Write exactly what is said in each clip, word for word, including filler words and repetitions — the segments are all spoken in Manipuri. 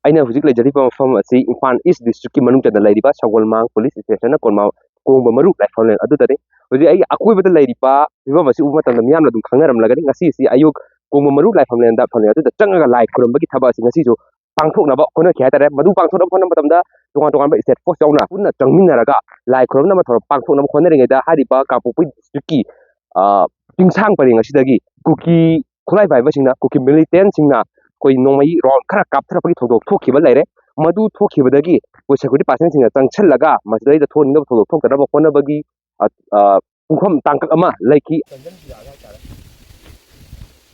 ꯑꯩꯅ ꯍꯧꯖꯤꯛ ꯂꯩꯖꯔꯤꯕ ꯃꯐꯝ ꯑꯁꯤ ꯏꯝꯐꯥꯜ ꯏꯁ ꯗꯤꯁꯇ꯭ꯔꯤꯛꯀꯤ ꯃꯅꯨꯡ ꯆꯟꯅ ꯂꯩꯔꯤꯕ ꯁꯒꯣꯜꯃꯥꯡ ꯄꯨꯂꯤꯁ ꯁ꯭ꯇꯦꯁꯟꯅ ꯀꯣꯟꯃ-, ꯀꯣꯡꯕ ꯃꯔꯨ ꯂꯥꯏꯐꯝꯂꯦꯟ ꯑꯗꯨꯗꯅꯤ꯫ ꯍꯧꯖꯤꯛ ꯑꯩꯒꯤ ꯑꯀꯣꯏꯕꯗ ꯂꯩꯔꯤꯕ ꯐꯤꯕꯝ ꯑꯁꯤ ꯎꯕ ꯃꯇꯝꯗ ꯃꯤꯌꯥꯝꯅ ꯑꯗꯨꯝ ꯈꯪꯅꯔꯝꯂꯒꯅꯤ꯫ ꯉꯁꯤꯁꯤ ꯑꯌꯨꯛ ꯀꯣꯡꯕ ꯃꯔꯨ ꯂꯥꯏꯐꯝꯂꯦꯟꯗ, ꯐꯝꯂꯦꯟ ꯑꯗꯨꯗ ꯆꯪꯉꯒ ꯂꯥꯏ ꯈꯨꯔꯨꯝꯕꯒꯤ ꯊꯕꯛ ꯑꯁꯤ ꯉꯁꯤꯁꯨ ꯄꯥꯡꯊꯣꯛꯅꯕ ꯍꯣꯠꯅꯈꯤ ꯍꯥꯏꯇꯥꯔꯦ꯫ ꯃꯗꯨ ꯄꯥꯡꯊꯣꯛꯅꯕ ꯍꯣꯠꯅꯕ ꯃꯇꯝꯗ ꯇꯣꯉꯥꯟ ꯇꯣꯉꯥꯟꯕ ꯁ꯭ꯇꯦꯠ ꯐꯣꯔꯁ ꯌꯥꯎꯅ ꯄꯨꯟꯅ ꯆꯪꯃꯤꯟꯅꯔꯒ ꯂꯥꯏ ꯈꯨꯔꯨꯝꯅꯕ ꯊꯧꯔꯝ ꯄꯥꯡꯊꯣꯛꯅꯕ ꯍꯣꯠꯅꯔꯤꯉꯩꯗ ꯍꯥꯏꯔꯤꯕ ꯀꯥꯡꯄꯣꯛꯄꯤ ꯗꯤꯁꯇ꯭ꯔꯤꯛꯀꯤ, ꯑ, ꯆꯤꯡꯁꯥꯡ ꯄꯔꯦꯡ ꯑꯁꯤꯗꯒꯤ ꯀꯨꯀꯤ ꯈꯨꯠꯂꯥꯏ ꯄꯥꯏꯕꯁꯤꯡꯅ, ꯀꯨꯀꯤ ꯃꯤꯂꯤꯇꯦꯟꯁꯤꯡꯅ ꯑꯩꯈꯣꯏ ꯅꯣꯡꯃꯩ ꯔꯥꯎꯟ ꯈꯔ ꯀꯥꯞꯊꯔꯛꯄꯒꯤ ꯊꯧꯗꯣꯛ ꯊꯣꯛꯈꯤꯕ ꯂꯩꯔꯦ꯫ ꯃꯗꯨ ꯊꯣꯛꯈꯤꯕꯗꯒꯤ ꯑꯩꯈꯣꯏ ꯁꯦꯀ꯭ꯌꯨꯔꯤꯇꯤ ꯄꯥꯔꯁꯟꯁꯤꯡꯅ ꯆꯪꯁꯤꯜꯂꯒ ꯃꯁꯤꯗꯩꯗ ꯊꯣꯛꯍꯟꯅꯤꯡꯗꯕ ꯊꯧꯗꯣꯛ ꯊꯣꯛꯇꯅꯕ ꯍꯣꯠꯅꯕꯒꯤ, ꯑ, ꯑ, ꯄꯨꯡꯐꯝ ꯇꯥꯡꯀꯛ ꯑꯃ ꯂꯩꯈꯤ꯫ ꯆꯪꯁꯤꯟꯕꯤꯔꯛꯑꯒ ꯍꯥꯏꯇꯥꯔꯦ꯫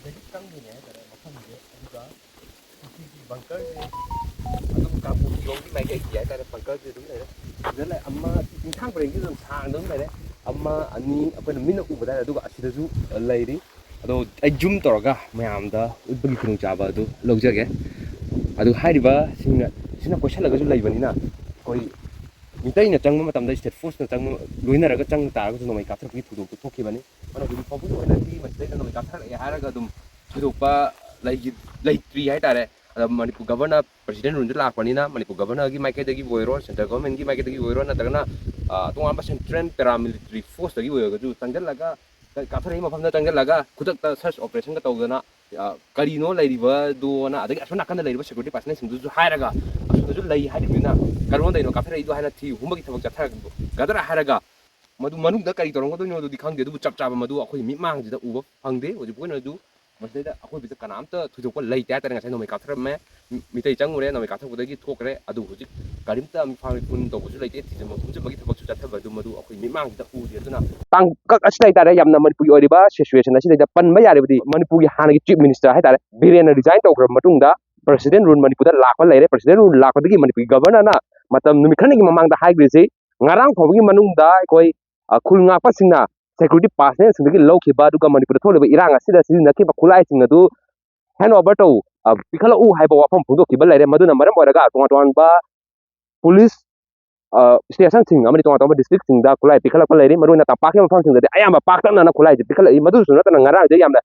ꯁꯤꯗꯒꯤ ꯆꯪꯗꯣꯏꯅꯦ ꯍꯥꯏꯇꯥꯔꯦ ꯃꯐꯝꯁꯦ꯫ ꯑꯗꯨꯒ ꯄꯨꯈ꯭ꯔꯤꯒꯤ ꯕꯪꯀꯔꯁꯦ ꯑꯗꯨꯝ ꯀꯥꯡꯄꯣꯛꯄꯤꯔꯣꯝꯒꯤ ꯃꯥꯏꯀꯩꯒꯤ ꯍꯥꯏꯇꯥꯔꯦ, ꯕꯪꯀꯔꯁꯦ ꯑꯗꯨꯝ ꯂꯩꯔꯦ꯫ ꯁꯤꯗ ꯂꯩ ꯑꯃ, ꯆꯤꯡꯁꯥꯡ ꯄꯔꯦꯡꯁꯤꯗ ꯑꯗꯨꯝ ꯁꯥꯡꯅ ꯑꯗꯨꯝ ꯂꯩꯔꯦ꯫ ꯑꯃ, ꯑꯅꯤ, ꯑꯩꯈꯣꯏꯅ ꯃꯤꯠꯅ ꯎꯕꯗ ꯑꯗꯨꯒ ꯑꯁꯤꯗꯁꯨ ꯂꯩꯔꯤ꯫ ꯑꯗꯣ ꯑꯩ ꯖꯨꯝ ꯇꯧꯔꯒ ꯃꯌꯥꯝꯗ ꯎꯠꯄꯒꯤ ꯈꯨꯗꯣꯡꯆꯥꯕ ꯑꯗꯨ ꯂꯧꯖꯒꯦ꯫ ꯑꯗꯨ ꯍꯥꯏꯔꯤꯕꯁꯤꯡꯅ, ꯁꯤꯅ ꯀꯣꯏꯁꯜꯂꯒꯁꯨ ꯂꯩꯕꯅꯤꯅ ꯑꯩꯈꯣꯏ ꯃꯤꯇꯩꯅ ꯆꯪꯕ ꯃꯇꯝꯗ ꯁ꯭ꯇꯦꯠ ꯐꯣꯔꯁꯅ ꯆꯪꯕ, ꯂꯣꯏꯅꯔꯒ ꯆꯪꯕ ꯇꯥꯔꯒꯁꯨ ꯅꯣꯡꯃꯩ ꯀꯥꯞꯊꯔꯛꯄꯒꯤ ꯊꯧꯗꯣꯛꯇꯨ ꯊꯣꯛꯈꯤꯕꯅꯤ꯫ ꯑꯗꯨꯅ ꯍꯧꯖꯤꯛ ꯐꯥꯎꯕꯒꯤ ꯑꯣꯏꯅꯗꯤ ꯃꯁꯤꯗꯩꯗ ꯅꯣꯡꯃꯩ ꯀꯥꯞꯊꯔꯛꯑꯦ ꯍꯥꯏꯔꯒ ꯑꯗꯨꯝ ꯊꯣꯏꯗꯣꯛꯄ ꯂꯩꯈꯤ-, ꯂꯩꯇ꯭ꯔꯤ ꯍꯥꯏꯇꯥꯔꯦ꯫ ꯑꯗ ꯃꯅꯤꯄꯨꯔ ꯒꯚꯔꯅꯔ, ꯄ꯭ꯔꯁꯤꯗꯦꯟ ꯔꯨꯜꯗ ꯂꯥꯛꯄꯅꯤꯅ ꯃꯅꯤꯄꯨꯔ ꯒꯚꯔꯅꯔꯒꯤ ꯃꯥꯏꯀꯩꯗꯒꯤꯕꯨ ꯑꯣꯏꯔꯣ, ꯁꯦꯟꯇ꯭ꯔꯦꯜ ꯒꯚꯔꯟꯃꯦꯟꯒꯤ ꯃꯥꯏꯀꯩꯗꯒꯤꯕꯨ ꯑꯣꯏꯔꯣ, ꯅꯠꯇ꯭ꯔꯒꯅ, ꯑ, ꯇꯣꯉꯥꯟꯕ ꯁꯦꯟꯇ꯭ꯔꯦꯜ ꯄꯦꯔꯥꯃꯤꯂꯤꯇꯔꯤ ꯐꯣꯔꯁꯇꯒꯤ ꯑꯣꯏꯔꯒꯁꯨ ꯆꯪꯁꯤꯜꯂꯒ, ꯀꯥꯞꯊꯔꯛꯏ ꯃꯐꯝꯗ ꯆꯪꯁꯤꯜꯂꯒ ꯈꯨꯗꯛꯇ ꯁꯔꯆ ꯑꯣꯄꯔꯦꯁꯟꯒ ꯇꯧꯗꯅ, ꯑ, ꯀꯔꯤꯅꯣ ꯂꯩꯔꯤꯕꯗꯣꯅ, ꯑꯗꯒꯤ ꯑꯁꯣꯝ ꯅꯥꯀꯟꯗ ꯂꯩꯔꯤꯕ ꯁꯦꯀ꯭ꯌꯨꯔꯤꯇꯤ ꯄꯥꯔꯁꯟꯁꯤꯡꯗꯨꯁꯨ ꯍꯥꯏꯔꯒ, ꯑꯁꯣꯝꯗꯁꯨ ꯂꯩ ꯍꯥꯏꯔꯤꯕꯅꯤꯅ ꯀꯔꯣꯝꯗꯩꯅꯣ ꯀꯥꯞꯊꯔꯛꯏꯗꯣ ꯍꯥꯏꯅ ꯊꯤ ꯍꯨꯝꯕꯒꯤ ꯊꯕꯛ ꯆꯠꯊꯔꯛꯀꯗ꯭ꯔꯥ ꯍꯥꯏꯔꯒ, ꯃꯗꯨ ꯃꯅꯨꯡꯗ ꯀꯔꯤ ꯇꯧꯔꯝꯒꯗꯣꯏꯅꯣ ꯑꯗꯨꯗꯤ ꯈꯪꯗꯦ, ꯑꯗꯨꯕꯨ ꯆꯞ ꯆꯥꯕ ꯃꯗꯨ ꯑꯩꯈꯣꯏ ꯃꯤꯠꯃꯥꯡꯁꯤꯗ ꯎꯕ ꯐꯪꯗꯦ꯫ ꯍꯧꯖꯤꯛ ꯑꯣꯏꯅꯁꯨ ꯃꯁꯤꯗꯩꯗ ꯑꯀꯣꯏꯕꯗ ꯀꯅꯥꯝꯇ ꯊꯣꯏꯗꯣꯛꯄ ꯂꯩꯇꯦ ꯍꯥꯏꯇꯥꯔꯦ꯫ ꯉꯁꯥꯏ ꯅꯣꯡꯃꯩ ꯀꯥꯞꯊꯔꯝꯃꯦ, ꯃꯤ-, ꯃꯤꯇꯩ ꯆꯪꯉꯨꯔꯦ, ꯅꯣꯡꯃꯩ ꯀꯥꯞꯊꯔꯛꯄꯗꯒꯤ ꯊꯣꯛꯈ꯭ꯔꯦ꯫ ꯑꯗꯨ ꯍꯧꯖꯤꯛ ꯀꯔꯤꯝꯇ ꯃꯤꯐꯥ ꯃꯤꯄꯨꯟ ꯇꯧꯕꯁꯨ ꯂꯩꯇꯦ, ꯊꯤꯖꯤꯟꯕ ꯈꯣꯝꯖꯤꯟꯕꯒꯤ ꯊꯕꯛꯁꯨ ꯆꯠꯊꯕ ꯑꯗꯨ ꯃꯗꯨ ꯑꯩꯈꯣꯏ ꯃꯤꯠꯃꯥꯡꯁꯤꯗ ꯎꯗꯦ꯫ ꯑꯗꯨꯅ ꯇꯥꯡꯀꯛ ꯑꯁꯤꯗ ꯍꯥꯏꯇꯥꯔꯦ, ꯌꯥꯝꯅ ꯃꯅꯤꯄꯨꯔꯒꯤ ꯑꯣꯏꯔꯤꯕ ꯁꯤꯆꯨꯋꯦꯁꯟ ꯑꯁꯤꯗꯩꯗ ꯄꯟꯕ ꯌꯥꯔꯕꯗꯤ ꯃꯅꯤꯄꯨꯔꯒꯤ ꯍꯥꯟꯅꯒꯤ ꯆꯤꯐ ꯃꯤꯅꯤꯁꯇꯔ ꯍꯥꯏꯇꯥꯔꯦ, ꯕꯤꯔꯦꯟꯅ ꯔꯤꯖꯥꯏꯟ ꯇꯧꯈ꯭ꯔꯕ ꯃꯇꯨꯡꯗ ꯄ꯭ꯔꯁꯤꯗꯦꯟ ꯔꯨꯜ ꯃꯅꯤꯄꯨꯔꯗ ꯂꯥꯛꯄ ꯂꯩꯔꯦ꯫ ꯄ꯭ꯔꯁꯤꯗꯦꯟ ꯔꯨꯜ ꯂꯥꯛꯄꯗꯒꯤ ꯃꯅꯤꯄꯨꯔꯒꯤ ꯒꯚꯔꯅꯔꯅ ꯃꯇꯝ ꯅꯨꯃꯤꯠ ꯈꯔꯅꯤꯒꯤ ꯃꯃꯥꯡꯗ ꯍꯥꯏꯈ꯭ꯔꯤꯁꯤ, ꯉꯔꯥꯡ ꯐꯥꯎꯕꯒꯤ ꯃꯅꯨꯡꯗ ꯑꯩꯈꯣꯏ, ꯑ, ꯈꯨꯜ ꯉꯥꯛꯄꯁꯤꯡꯅ ꯁꯦꯀ꯭ꯌꯨꯔꯤꯇꯤ ꯄꯥꯔꯁꯅꯦꯜꯁꯤꯡꯗꯒꯤ ꯂꯧꯈꯤꯕ, ꯑꯗꯨꯒ ꯃꯅꯤꯄꯨꯔꯗ ꯊꯣꯛꯂꯤꯕ ꯏꯔꯥꯡ ꯑꯁꯤꯗ ꯁꯤꯖꯤꯟꯅꯈꯤꯕ ꯈꯨꯠꯂꯥꯏꯁꯤꯡ ꯑꯗꯨ ꯍꯦꯟ ꯑꯣꯚꯔ ꯇꯧ, ꯑ, ꯄꯤꯈꯠꯂꯛꯎ ꯍꯥꯏꯕ ꯋꯥꯐꯝ ꯐꯣꯡꯗꯣꯛꯈꯤꯕ ꯂꯩꯔꯦ꯫ ꯃꯗꯨꯅ ꯃꯔꯝ ꯑꯣꯏꯔꯒ ꯇꯣꯉꯥꯟ ꯇꯣꯉꯥꯟꯕ ꯄꯨꯂꯤꯁ, ꯑ, ꯁ꯭ꯇꯦꯁꯟꯁꯤꯡ ꯑꯃꯗꯤ ꯇꯣꯉꯥꯟ ꯇꯣꯉꯥꯟꯕ ꯗꯤꯁꯇ꯭ꯔꯤꯛꯁꯤꯡꯗ ꯈꯨꯠꯂꯥꯏ ꯄꯤꯈꯠꯂꯛꯄ ꯂꯩꯔꯤ꯫ ꯃꯔꯨꯑꯣꯏꯅ ꯇꯝꯄꯥꯛꯀꯤ ꯃꯐꯝꯁꯤꯡꯗꯗꯤ ꯑꯌꯥꯝꯕ ꯄꯥꯛꯇꯛꯅꯅ ꯈꯨꯠꯂꯥꯏꯁꯤ ꯄꯤꯈꯠꯂꯛꯏ꯫ ꯃꯗꯨꯁꯨ ꯅꯠꯇꯅ ꯉꯔꯥꯡꯁꯦ ꯌꯥꯝꯅ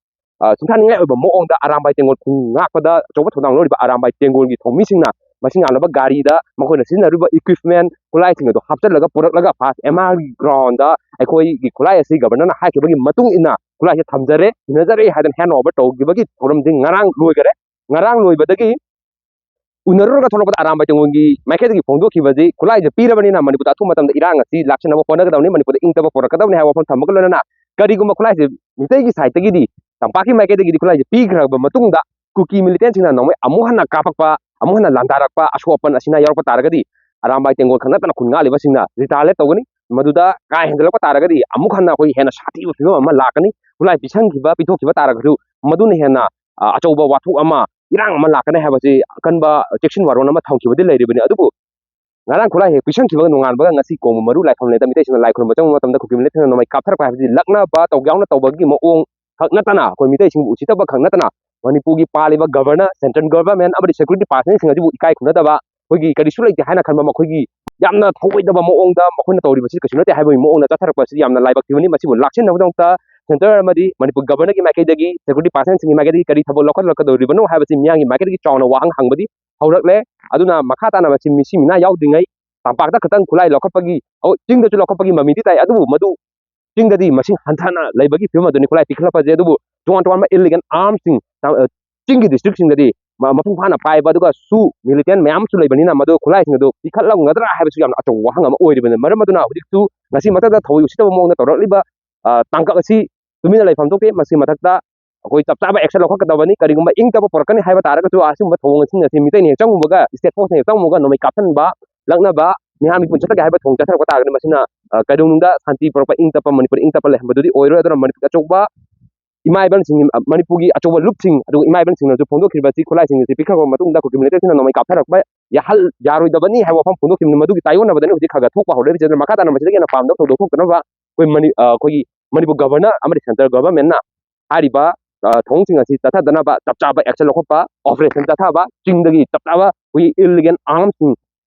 ꯁꯤꯡꯊꯥꯅꯤꯡꯉꯥꯏ ꯑꯣꯏꯕ ꯃꯑꯣꯡꯗ ꯑꯔꯥꯝꯕꯥꯏ ꯇꯦꯡꯒꯣꯜ ꯈꯨꯟ ꯉꯥꯛꯄꯗ ꯑꯆꯧꯕ ꯊꯧꯗꯥꯡ ꯂꯧꯔꯤꯕ ꯑꯔꯥꯝꯕꯥꯏ ꯇꯦꯡꯒꯣꯜꯒꯤ ꯊꯧꯃꯤꯁꯤꯡꯅ ꯃꯁꯤꯡ ꯌꯥꯝꯂꯕ ꯒꯥꯔꯤꯗ ꯃꯈꯣꯏꯅ ꯁꯤꯖꯤꯟꯅꯔꯤꯕ equipment, ꯈꯨꯠꯂꯥꯏꯁꯤꯡ ꯑꯗꯨ ꯍꯥꯞꯆꯤꯜꯂꯒ ꯄꯨꯔꯛꯂꯒ first M R ground ꯑꯩꯈꯣꯏꯒꯤ ꯈꯨꯠꯂꯥꯏ ꯑꯁꯤ governorꯅ ꯍꯥꯏꯈꯤꯕꯒꯤ ꯃꯇꯨꯡ ꯏꯟꯅ ꯈꯨꯠꯂꯥꯏꯁꯦ ꯊꯝꯖꯔꯦ, ꯏꯟꯅꯖꯔꯦ ꯍꯥꯏꯗꯅ hand over ꯇꯧꯈꯤꯕꯒꯤ ꯊꯧꯔꯝꯁꯤ ꯉꯔꯥꯡ ꯂꯣꯏꯈꯔꯦ꯫ ꯉꯔꯥꯡ ꯂꯣꯏꯕꯗꯒꯤ ꯎꯅꯔꯨꯔꯒ ꯊꯣꯛꯂꯛꯄꯗ ꯑꯔꯥꯝꯕꯥꯏ ꯇꯦꯡꯒꯣꯜꯒꯤ ꯃꯥꯏꯀꯩꯗꯒꯤ ꯐꯣꯡꯗꯣꯛꯈꯤꯕꯁꯤ ꯈꯨꯠꯂꯥꯏꯁꯦ ꯄꯤꯔꯕꯅꯤꯅ ꯃꯅꯤꯄꯨꯔꯗ ꯑꯊꯨꯕ ꯃꯇꯝꯗ ꯏꯔꯥꯡ ꯑꯁꯤ ꯂꯥꯛꯁꯤꯟꯅꯕ ꯍꯣꯠꯅꯒꯗꯕꯅꯤ, ꯃꯅꯤꯄꯨꯔꯗ ꯏꯪ ꯇꯞꯄ ꯄꯨꯔꯛꯀꯗꯕꯅꯤ ꯍꯥꯏꯕ ꯋꯥꯐꯝ ꯊꯝꯕꯒ ꯂꯣꯏꯅꯅ ꯀꯔꯤꯒꯨꯝꯕ ꯈꯨꯠꯂꯥꯏꯁꯦ ꯃꯤꯇꯩꯒꯤ sideꯇꯒꯤꯗꯤ, ꯇꯝꯄꯥꯛꯀꯤ ꯃꯥꯏꯀꯩꯗꯒꯤꯗꯤ ꯈꯨꯠꯂꯥꯏꯁꯦ ꯄꯤꯈ꯭ꯔꯕ ꯃꯇꯨꯡꯗ ꯀꯨꯀꯤ militantꯁꯤꯡꯅ ꯅꯣꯡꯃꯩ ꯑꯃꯨꯛ ꯍꯟꯅ ꯀꯥꯞꯄꯛꯄ, ꯑꯃꯨꯛ ꯍꯟꯅ ꯂꯥꯟꯗꯥꯔꯛꯄ, ꯑꯁꯣꯛ ꯑꯄꯟ ꯑꯁꯤꯅ ꯌꯥꯎꯔꯛꯄ ꯇꯥꯔꯒꯗꯤ ꯑꯔꯥꯝꯕꯥꯏ ꯇꯦꯡꯒꯣꯜ ꯈꯛ ꯅꯠꯇꯅ ꯈꯨꯟ ꯉꯥꯛꯂꯤꯕꯁꯤꯡꯅ retaliate ꯇꯧꯒꯅꯤ꯫ ꯃꯗꯨꯗ ꯀꯥ ꯍꯦꯟꯖꯜꯂꯛꯄ ꯇꯥꯔꯒꯗꯤ ꯑꯃꯨꯛ ꯍꯟꯅ ꯑꯩꯈꯣꯏ ꯍꯦꯟꯅ ꯁꯥꯊꯤꯕ ꯐꯤꯕꯝ ꯑꯃ ꯂꯥꯛꯀꯅꯤ꯫ ꯈꯨꯠꯂꯥꯏ ꯄꯤꯁꯟꯈꯤꯕ, ꯄꯤꯊꯣꯛꯈꯤꯕ ꯇꯥꯔꯒꯁꯨ ꯃꯗꯨꯅ ꯍꯦꯟꯅ, ꯑ, ꯑꯆꯧꯕ ꯋꯥꯊꯣꯛ ꯑꯃ, ꯏꯔꯥꯡ ꯑꯃ ꯂꯥꯛꯀꯅꯤ ꯍꯥꯏꯕꯁꯤ ꯑꯀꯟꯕ ꯆꯦꯛꯁꯤꯟ ꯋꯥꯔꯣꯜ ꯑꯃ ꯊꯝꯈꯤꯕꯗꯤ ꯂꯩꯔꯤꯕꯅꯤ꯫ ꯑꯗꯨꯕꯨ ꯉꯔꯥꯡ ꯈꯨꯠꯂꯥꯏ ꯍꯦꯛ ꯄꯤꯁꯟꯈꯤꯕꯒ ꯅꯣꯡꯉꯥꯟꯕꯒ ꯉꯁꯤ ꯀꯣꯡꯕ ꯃꯔꯨ ꯂꯥꯏꯐꯝ ꯂꯩꯇ ꯃꯤꯇꯩꯁꯤꯡꯅ ꯂꯥꯏ ꯈꯨꯔꯨꯝꯕ ꯆꯪꯕ ꯃꯇꯝꯗ ꯀꯨꯀꯤ militantꯅ ꯅꯣꯡꯃꯩ ꯀꯥꯞꯊꯔꯛꯄ ꯍꯥꯏꯕꯁꯤ ꯂꯛꯅꯕ ꯇꯧ ꯌꯥꯎꯅ ꯇꯧꯕꯒꯤ ꯃꯑꯣꯡ ꯈꯛ ꯅꯠꯇꯅ ꯑꯩꯈꯣꯏ ꯃꯤꯇꯩꯁꯤꯡꯕꯨ ꯎꯁꯤꯠꯇꯕ ꯈꯛ ꯅꯠꯇꯅ ꯃꯅꯤꯄꯨꯔꯒꯤ ꯄꯥꯜꯂꯤꯕ governor, central government ꯑꯃꯗꯤ security personnelꯁꯤꯡ ꯑꯁꯤꯕꯨ ꯏꯀꯥꯏ ꯈꯨꯝꯅꯗꯕ, ꯑꯩꯈꯣꯏꯒꯤ ꯀꯔꯤꯁꯨ ꯂꯩꯇꯦ ꯍꯥꯏꯅ ꯈꯟꯕ ꯃꯈꯣꯏꯒꯤ ꯌꯥꯝꯅ ꯊꯧꯑꯣꯏꯗꯕ ꯃꯑꯣꯡꯗ ꯃꯈꯣꯏꯅ ꯇꯧꯔꯤꯕꯁꯤ ꯀꯩꯁꯨ ꯅꯠꯇꯦ ꯍꯥꯏꯕꯒꯤ ꯃꯑꯣꯡꯗ ꯆꯠꯊꯔꯛꯄꯁꯤ ꯌꯥꯝꯅ ꯂꯥꯏꯕꯛ ꯊꯤꯕꯅꯤ꯫ ꯃꯁꯤꯕꯨ ꯂꯥꯛꯁꯤꯟꯅꯕꯒꯤꯗꯃꯛꯇ centre ꯑꯃꯗꯤ ꯃꯅꯤꯄꯨꯔ governorꯒꯤ ꯃꯥꯏꯀꯩꯗꯒꯤ, security personnelꯁꯤꯡꯒꯤ ꯃꯥꯏꯀꯩꯗꯒꯤ ꯀꯔꯤ ꯊꯕꯛ ꯂꯧꯈꯠꯂꯛꯀꯗꯧꯔꯤꯕꯅꯣ ꯍꯥꯏꯕꯁꯤ ꯃꯤꯌꯥꯝꯒꯤ ꯃꯥꯏꯀꯩꯗꯒꯤ ꯆꯥꯎꯅ ꯋꯥꯍꯪ ꯍꯪꯕꯗꯤ ꯍꯧꯔꯛꯂꯦ꯫ ꯑꯗꯨꯅ ꯃꯈꯥ ꯇꯥꯅ ꯃꯁꯤ ꯃꯤꯁꯤ ꯃꯤꯅꯥ ꯌꯥꯎꯗ꯭ꯔꯤꯉꯩ ꯇꯝꯄꯥꯛꯇ ꯈꯛꯇꯪ ꯈꯨꯠꯂꯥꯏ ꯂꯧꯈꯠꯄꯒꯤ, ꯑꯧ, ꯆꯤꯡꯗꯁꯨ ꯂꯧꯈꯠꯄꯒꯤ ꯃꯃꯤꯗꯤ ꯇꯥꯏ, ꯑꯗꯨꯕꯨ ꯃꯗꯨ ꯆꯤꯡꯗꯗꯤ ꯃꯁꯤꯡ ꯍꯟꯊꯅ ꯂꯩꯕꯒꯤ ꯐꯤꯕꯝ ꯑꯗꯨꯅꯤ ꯈꯨꯠꯂꯥꯏ ꯄꯤꯈꯠꯂꯛꯄꯁꯦ꯫ ꯑꯗꯨꯕꯨ ꯇꯣꯉꯥꯟ ꯇꯣꯉꯥꯟꯕ illegal armsꯁꯤꯡ, ꯑ, ꯆꯤꯡꯒꯤ districtꯁꯤꯡꯗꯗꯤ ꯃ-, ꯃꯄꯨꯡ ꯐꯥꯅ ꯄꯥꯏꯕ, ꯑꯗꯨꯒ ꯁꯨ militant ꯃꯌꯥꯝ ꯑꯃꯁꯨ ꯂꯩꯕꯅꯤꯅ ꯃꯗꯨ ꯈꯨꯠꯂꯥꯏꯁꯤꯡ ꯑꯗꯨ ꯄꯤꯈꯠꯂꯝꯒꯗ꯭ꯔꯥ ꯍꯥꯏꯕꯁꯨ ꯌꯥꯝꯅ ꯑꯆꯧꯕ ꯋꯥꯍꯪ ꯑꯃ ꯑꯣꯏꯔꯤꯕꯅꯤ꯫ ꯃꯔꯝ ꯑꯗꯨꯅ ꯍꯧꯖꯤꯛꯁꯨ ꯉꯁꯤ ꯃꯊꯛꯇ ꯊꯑꯣꯏ ꯎꯁꯤꯠꯇꯕ ꯃꯑꯣꯡꯗ ꯇꯧꯔꯛꯂꯤꯕ, ꯑ, ꯇꯥꯡꯀꯛ ꯑꯁꯤ ꯇꯨꯃꯤꯟꯅ ꯂꯩꯐꯝ ꯊꯣꯛꯇꯦ꯫ ꯃꯁꯤ ꯃꯊꯛꯇ ꯑꯩꯈꯣꯏ ꯆꯞ ꯆꯥꯕ action ꯂꯧꯈꯠꯀꯗꯕꯅꯤ꯫ ꯀꯔꯤꯒꯨꯝꯕ ꯏꯪ ꯇꯞꯄ ꯄꯨꯔꯛꯀꯅꯤ ꯍꯥꯏꯕ ꯇꯥꯔꯒꯁꯨ ꯑꯁꯤꯒꯨꯝꯕ ꯊꯧꯑꯣꯡꯁꯤꯡ ꯑꯁꯤ ꯃꯤꯇꯩꯅ ꯍꯦꯛ ꯆꯪꯉꯨꯕꯒ, state forceꯅ ꯍꯦꯛ ꯆꯪꯉꯨꯕꯒ ꯅꯣꯡꯃꯩ ꯀꯥꯞꯁꯤꯟꯕ, ꯂꯛꯅꯕ, ꯃꯤꯍꯥꯠ ꯃꯤꯄꯨꯟ ꯆꯠꯊꯒꯦ ꯍꯥꯏꯕ ꯊꯧꯑꯣꯡ ꯆꯠꯊꯔꯛꯄ ꯇꯥꯔꯒꯗꯤ ꯃꯁꯤꯅ, ꯑ, ꯀꯩꯗꯧꯅꯨꯡꯗ ꯁꯥꯟꯇꯤ ꯄꯨꯔꯛꯄ, ꯏꯪ ꯇꯞꯄ ꯃꯅꯤꯄꯨꯔ ꯏꯪ ꯇꯞꯄ ꯂꯩꯍꯟꯕꯗꯨꯗꯤ ꯑꯣꯏꯔꯣꯏ꯫ ꯑꯗꯨꯅ ꯃꯅꯤꯄꯨꯔꯒꯤ ꯑꯆꯧꯕ ꯏꯃꯥ ꯏꯕꯦꯜꯁꯤꯡ, ꯑ, ꯃꯅꯤꯄꯨꯔꯒꯤ ꯑꯆꯧꯕ ꯂꯨꯞꯁꯤꯡ, ꯑꯗꯨꯒ ꯏꯃꯥ ꯏꯕꯦꯜꯁꯤꯡꯅꯁꯨ ꯐꯣꯡꯗꯣꯛꯈꯤꯕ ꯑꯁꯤ ꯈꯨꯠꯂꯥꯏꯁꯤꯡ ꯑꯁꯤ ꯄꯤꯈꯠꯂꯕ ꯃꯇꯨꯡꯗ ꯀꯨꯀꯤ militantꯁꯤꯡꯅ ꯅꯣꯡꯃꯩ ꯀꯥꯞꯊꯔꯛꯄ ꯌꯥꯍꯜ-, ꯌꯥꯔꯣꯏꯗꯕꯅꯤ ꯍꯥꯏꯕ ꯋꯥꯐꯝ ꯐꯣꯡꯗꯣꯛꯈꯤꯕꯅꯤ꯫ ꯃꯗꯨꯒꯤ ꯇꯥꯏꯑꯣꯟꯅꯕꯗꯅꯤ ꯍꯧꯖꯤꯛ ꯈꯔ ꯈꯔ ꯊꯣꯛꯄ ꯍꯧꯔꯛꯂꯤꯕꯁꯦ꯫ ꯑꯗꯨꯅ ꯃꯈꯥ ꯇꯥꯅ ꯃꯁꯤꯗꯒꯤ ꯍꯦꯟꯅ ꯄꯥꯝꯗꯕ ꯊꯧꯗꯣꯛ ꯊꯣꯛꯇꯅꯕ ꯑꯩꯈꯣꯏ ꯃꯅꯤ-, ꯑ, ꯑꯩꯈꯣꯏꯒꯤ ꯃꯅꯤꯄꯨꯔ governor ꯑꯃꯗꯤ central governmentꯅ ꯍꯥꯏꯔꯤꯕ, ꯑ, ꯊꯧꯑꯣꯡꯁꯤꯡ ꯑꯁꯤ ꯆꯠꯊꯗꯅꯕ ꯆꯞ ꯆꯥꯕ action ꯂꯧꯈꯠꯄ, operation ꯆꯠꯊꯕ, ꯆꯤꯡꯗꯒꯤ ꯆꯞ ꯆꯥꯕ ꯑꯩꯈꯣꯏꯒꯤ illegal armsꯁꯤꯡ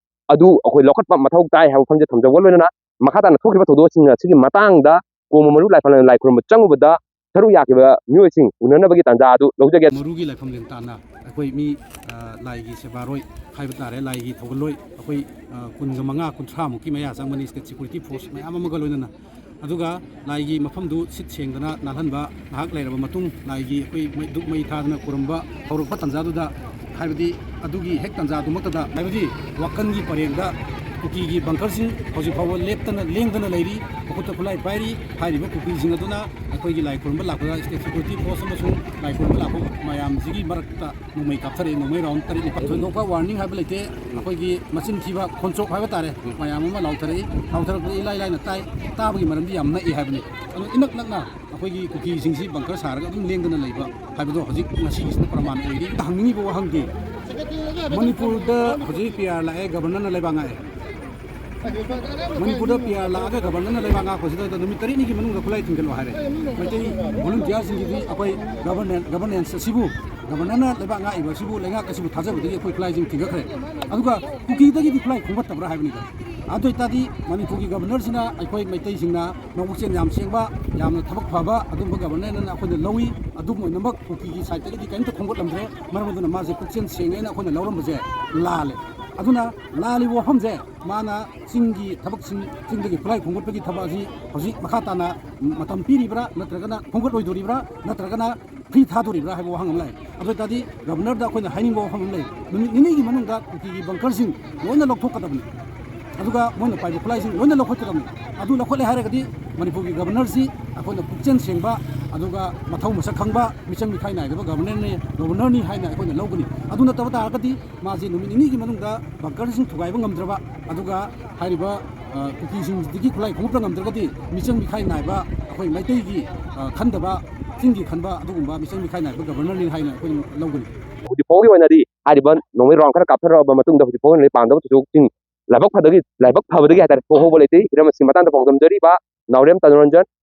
ꯑꯗꯨ ꯑꯩꯈꯣꯏ ꯂꯧꯈꯠꯄ ꯃꯊꯧ ꯇꯥꯏ ꯍꯥꯏꯕ ꯋꯥꯐꯝꯁꯦ ꯊꯝꯖꯕꯒ ꯂꯣꯏꯅꯅ ꯃꯈꯥ ꯇꯥꯅ ꯊꯣꯛꯈꯤꯕ ꯊꯧꯗꯣꯛꯁꯤꯡ ꯑꯁꯤꯒꯤ ꯃꯇꯥꯡꯗ ꯀꯣꯡꯕ ꯃꯔꯨ ꯂꯥꯏꯐꯝ ꯂꯥꯏ ꯈꯨꯔꯨꯝꯕ ꯆꯪꯉꯨꯕꯗ ꯁꯔꯨꯛ ꯌꯥꯈꯤꯕ ꯃꯤꯑꯣꯏꯁꯤꯡ ꯎꯅꯅꯕꯒꯤ ꯇꯥꯟꯖꯥ ꯑꯗꯨ ꯂꯧꯖꯒꯦ꯫ ꯃꯔꯨꯒꯤ ꯂꯥꯏꯐꯝ ꯂꯦꯟ ꯇꯥꯟꯅ ꯑꯩꯈꯣꯏ ꯃꯤ, ꯑ, ꯂꯥꯏꯒꯤ ꯁꯦꯕꯥꯔꯣꯏ ꯍꯥꯏꯕ ꯇꯥꯔꯦ, ꯂꯥꯏꯒꯤ ꯊꯧꯒꯜꯂꯣꯏ ꯑꯩꯈꯣꯏ, ꯑ, ꯀꯨꯟꯒ ꯃꯉꯥ, ꯀꯨꯟꯊ꯭ꯔꯥꯃꯨꯛꯀꯤ ꯃꯌꯥ ꯆꯪꯕꯅꯤ, state security force ꯃꯌꯥꯝ ꯑꯃꯒ ꯂꯣꯏꯅꯅ꯫ ꯑꯗꯨꯒ ꯂꯥꯏꯒꯤ ꯃꯐꯝꯗꯨ ꯁꯤꯠ ꯁꯦꯡꯗꯅ ꯅꯥꯜꯍꯟꯕ, ꯉꯥꯏꯍꯥꯛ ꯂꯩꯔꯕ ꯃꯇꯨꯡ ꯂꯥꯏꯒꯤ ꯑꯩꯈꯣꯏ ꯃꯩ, ꯙꯨꯞ ꯃꯩ ꯊꯥꯗꯅ ꯈꯨꯔꯨꯝꯕ ꯍꯧꯔꯛꯄ ꯇꯥꯟꯖꯥꯗꯨꯗ, ꯍꯥꯏꯕꯗꯤ ꯑꯗꯨꯒꯤ ꯍꯦꯛ ꯇꯥꯟꯖꯥꯗꯨꯃꯛꯇꯗ, ꯍꯥꯏꯕꯗꯤ ꯋꯥꯀꯟꯒꯤ ꯄꯔꯦꯡꯗ ꯀꯨꯀꯤꯒꯤ ꯕꯪꯀꯔꯁꯤꯡ ꯍꯧꯖꯤꯛ ꯐꯥꯎꯕ ꯂꯦꯞꯇꯅ ꯂꯦꯡꯗꯅ ꯂꯩꯔꯤ, ꯃꯈꯨꯠꯇ ꯈꯨꯠꯂꯥꯏ ꯄꯥꯏꯔꯤ꯫ ꯍꯥꯏꯔꯤꯕ ꯀꯨꯀꯤꯁꯤꯡ ꯑꯗꯨꯅ ꯑꯩꯈꯣꯏꯒꯤ ꯂꯥꯏ ꯈꯨꯔꯨꯝꯕ ꯂꯥꯛꯄꯗ state security force ꯑꯃꯁꯨꯡ ꯂꯥꯏ ꯈꯨꯔꯨꯝꯕ ꯂꯥꯛꯄ ꯃꯌꯥꯝꯁꯤꯒꯤ ꯃꯔꯛꯇ ꯅꯣꯡꯃꯩ ꯀꯥꯞꯊꯔꯛꯏ, ꯅꯣꯡꯃꯩ round ꯇꯔꯦꯠ ꯅꯤꯄꯥꯜ꯫ ꯊꯣꯏꯗꯣꯛꯄ warning ꯍꯥꯏꯕ ꯂꯩꯇꯦ꯫ ꯑꯩꯈꯣꯏꯒꯤ ꯃꯆꯤꯟ ꯊꯤꯕ ꯈꯣꯟꯆꯣꯞ ꯍꯥꯏꯕ ꯇꯥꯔꯦ, ꯃꯌꯥꯝ ꯑꯃ ꯂꯥꯎꯊꯔꯛꯏ꯫ ꯂꯥꯎꯊꯔꯛꯄꯗ ꯏꯂꯥꯏ ꯂꯥꯏꯅ ꯇꯥꯏ, ꯇꯥꯕꯒꯤ ꯃꯔꯝꯗꯤ ꯌꯥꯝ ꯅꯛꯏ ꯍꯥꯏꯕꯅꯤ꯫ ꯑꯗꯨ ꯏꯅꯛ ꯅꯛꯅ ꯑꯩꯈꯣꯏꯒꯤ ꯀꯨꯀꯤꯁꯤꯡꯁꯤ ꯕꯪꯀꯔ ꯁꯥꯔꯒ ꯑꯗꯨꯝ ꯂꯦꯡꯗꯅ ꯂꯩꯕ ꯍꯥꯏꯕꯗꯣ ꯍꯧꯖꯤꯛ ꯉꯁꯤꯒꯤꯁꯤꯅ ꯄ꯭ꯔꯃꯥꯟ ꯑꯣꯏꯔꯤ꯫ ꯍꯪꯅꯤꯡꯉꯤꯕ ꯋꯥꯍꯪꯗꯤ, ꯃꯅꯤꯄꯨꯔꯗ ꯍꯧꯖꯤꯛ ꯄꯤ ꯑꯥꯔ ꯂꯥꯛꯑꯦ, ꯒꯕꯔꯅꯔꯅ ꯂꯩꯕꯥꯛ ꯉꯥꯛꯑꯦ꯫ ꯃꯅꯤꯄꯨꯔꯗ ꯄꯤ ꯑꯥꯔ ꯂꯥꯛꯑꯒ ꯒꯕꯔꯅꯔꯅ ꯂꯩꯕꯥꯛ ꯉꯥꯛꯄꯁꯤꯗ ꯅꯨꯃꯤꯠ ꯇꯔꯦꯠꯅꯤꯒꯤ ꯃꯅꯨꯡꯗ ꯈꯨꯠꯂꯥꯏ ꯊꯤꯟꯒꯠꯂꯣ ꯍꯥꯏꯔꯦ꯫ ꯃꯩꯇꯩ ꯚꯣꯂꯨꯟꯇꯤꯌꯥꯔꯁꯤꯡꯒꯤꯗꯤ ꯑꯩꯈꯣꯏ ꯒꯕꯔꯅꯦꯟ-, ꯒꯕꯔꯅꯦꯟꯁ ꯑꯁꯤꯕꯨ, ꯒꯕꯔꯅꯔꯅ ꯂꯩꯕꯥꯛ ꯉꯥꯛꯏꯕ ꯑꯁꯤꯕꯨ, ꯂꯩꯉꯥꯛ ꯑꯁꯤꯕꯨ ꯊꯥꯖꯕꯗꯒꯤ ꯑꯩꯈꯣꯏ ꯈꯨꯠꯂꯥꯏꯁꯤꯡ ꯊꯤꯟꯒꯠꯈ꯭ꯔꯦ꯫ ꯑꯗꯨꯒ ꯀꯨꯀꯤꯗꯒꯤꯗꯤ ꯈꯨꯠꯂꯥꯏ ꯈꯣꯝꯒꯠꯇꯕ꯭ꯔꯥ ꯍꯥꯏꯕꯅꯤꯗ꯫ ꯑꯗꯨ ꯑꯣꯏꯇꯥꯔꯗꯤ ꯃꯅꯤꯄꯨꯔꯒꯤ ꯒꯕꯔꯅꯔꯁꯤꯅ ꯑꯩꯈꯣꯏ ꯃꯩꯇꯩꯁꯤꯡꯅ ꯃꯕꯨꯛꯆꯦꯜ ꯌꯥꯝ ꯁꯦꯡꯕ, ꯌꯥꯝꯅ ꯊꯕꯛ ꯐꯕ ꯑꯗꯨꯒꯨꯝꯕ ꯒꯕꯔꯅꯔꯅ ꯑꯩꯈꯣꯏꯅ ꯂꯧꯏ꯫ ꯑꯗꯨꯝ ꯑꯣꯏꯅꯃꯛ ꯀꯨꯀꯤꯒꯤ ꯁꯥꯏꯠꯇꯒꯤꯗꯤ ꯀꯔꯤꯝꯇ ꯈꯣꯝꯒꯠꯂꯝꯗ꯭ꯔꯦ꯫ ꯃꯔꯝ ꯑꯗꯨꯅ ꯃꯥꯁꯦ ꯄꯨꯛꯆꯦꯜ ꯁꯦꯡꯉꯦꯅ ꯑꯩꯈꯣꯏꯅ ꯂꯧꯔꯝꯕꯁꯦ ꯂꯥꯜꯂꯦ꯫ ꯑꯗꯨꯅ ꯂꯥꯜꯂꯤꯕ ꯋꯥꯐꯝꯁꯦ ꯃꯥꯅ ꯆꯤꯡꯒꯤ ꯊꯕꯛꯁꯤꯡ, ꯆꯤꯡꯗꯒꯤ ꯈꯨꯠꯂꯥꯏ ꯈꯣꯝꯒꯠꯄꯒꯤ ꯊꯕꯛ ꯑꯁꯤ ꯍꯧꯖꯤꯛ ꯃꯈꯥ ꯇꯥꯅ ꯃꯇꯝ ꯄꯤꯔꯤꯕ꯭ꯔꯥ ꯅꯠꯇ꯭ꯔꯒꯅ ꯈꯣꯝꯒꯠꯂꯣꯏꯗꯣꯔꯤꯕ꯭ꯔꯥ ꯅꯠꯇ꯭ꯔꯒꯅ ꯐ꯭ꯔꯤ ꯊꯥꯗꯣꯔꯤꯕ꯭ꯔꯥ ꯍꯥꯏꯕ ꯋꯥꯍꯪ ꯑꯃ ꯂꯥꯛꯑꯦ꯫ ꯑꯗꯨ ꯑꯣꯏꯇꯥꯔꯗꯤ ꯒꯕꯔꯅꯔꯗ ꯑꯩꯈꯣꯏꯅ ꯍꯥꯏꯅꯤꯡꯕ ꯋꯥꯐꯝ ꯑꯃ ꯂꯩ, ꯅꯨꯃꯤꯠ ꯅꯤꯅꯤꯒꯤ ꯃꯅꯨꯡꯗ ꯀꯨꯀꯤꯒꯤ ꯕꯪꯀꯔꯁꯤꯡ ꯂꯣꯏꯅ ꯂꯧꯊꯣꯛꯀꯗꯕꯅꯤ꯫ ꯑꯗꯨꯒ ꯃꯣꯏꯅ ꯄꯥꯏꯕ ꯈꯨꯠꯂꯥꯏꯁꯤꯡ ꯂꯣꯏꯅ ꯂꯧꯈꯠꯀꯗꯕꯅꯤ꯫ ꯑꯗꯨ ꯂꯧꯈꯠꯂꯦ ꯍꯥꯏꯔꯒꯗꯤ ꯃꯅꯤꯄꯨꯔꯒꯤ ꯒꯕꯔꯅꯔꯁꯤ ꯑꯩꯈꯣꯏꯅ ꯄꯨꯛꯆꯦꯜ ꯁꯦꯡꯕ, ꯑꯗꯨꯒ ꯃꯊꯧ ꯃꯁꯛ ꯈꯪꯕ, ꯃꯤꯆꯪ ꯃꯤꯈꯥꯏ ꯅꯥꯏꯗꯕ ꯒꯕꯔꯅꯔꯅꯤ, ꯒꯕꯔꯅꯔꯅꯤ ꯍꯥꯏꯅ ꯑꯩꯈꯣꯏꯅ ꯂꯧꯒꯅꯤ꯫ ꯑꯗꯨ ꯅꯠꯇꯕ ꯇꯥꯔꯒꯗꯤ ꯃꯥꯁꯤ ꯅꯨꯃꯤꯠ ꯅꯤꯅꯤꯒꯤ ꯃꯅꯨꯡꯗ ꯕꯪꯀꯔꯁꯤꯡ ꯊꯨꯒꯥꯏꯕ ꯉꯝꯗ꯭ꯔꯕ, ꯑꯗꯨꯒ ꯍꯥꯏꯔꯤꯕ, ꯑ, ꯀꯨꯀꯤꯁꯤꯡꯁꯤꯗꯒꯤ ꯈꯨꯠꯂꯥꯏ ꯈꯣꯝꯒꯠꯄ ꯉꯝꯗ꯭ꯔꯒꯗꯤ ꯃꯤꯆꯪ ꯃꯤꯈꯥꯏ ꯅꯥꯏꯕ ꯑꯩꯈꯣꯏ ꯃꯩꯇꯩꯒꯤ, ꯑ, ꯈꯟꯗꯕ, ꯆꯤꯡꯒꯤ ꯈꯟꯕ ꯑꯗꯨꯒꯨꯝꯕ ꯃꯤꯆꯪ ꯃꯤꯈꯥꯏ ꯅꯥꯏꯕ ꯒꯕꯔꯅꯔꯅꯤ ꯍꯥꯏꯅ ꯑꯩꯈꯣꯏꯅ ꯂꯧꯒꯅꯤ꯫ ꯍꯧꯖꯤꯛ ꯐꯥꯎꯒꯤ ꯑꯣꯏꯅꯗꯤ ꯍꯥꯏꯔꯤꯕ ꯅꯣꯡꯃꯩ round ꯈꯔ ꯀꯥꯞꯊꯔꯛꯑꯕ ꯃꯇꯨꯡꯗ ꯍꯧꯖꯤꯛ ꯐꯥꯎꯒꯤ ꯑꯣꯏꯅꯗꯤ ꯄꯥꯝꯗꯕ ꯊꯧꯗꯣꯛꯁꯤꯡ ꯂꯥꯏꯕꯛ ꯐꯕꯗꯒꯤ, ꯂꯥꯏꯕꯛ ꯐꯕꯗꯒꯤ ꯍꯥꯏꯇꯥꯔꯦ, ꯊꯣꯛꯍꯧꯕ ꯂꯩꯇꯦ꯫ ꯍꯤꯔꯝ ꯑꯁꯤꯒꯤ ꯃꯇꯥꯡꯗ ꯄꯥꯎꯗꯝꯖꯔꯤꯕ ꯅꯥꯎꯔꯦꯝ ꯇꯅꯨꯔꯟꯖꯟ,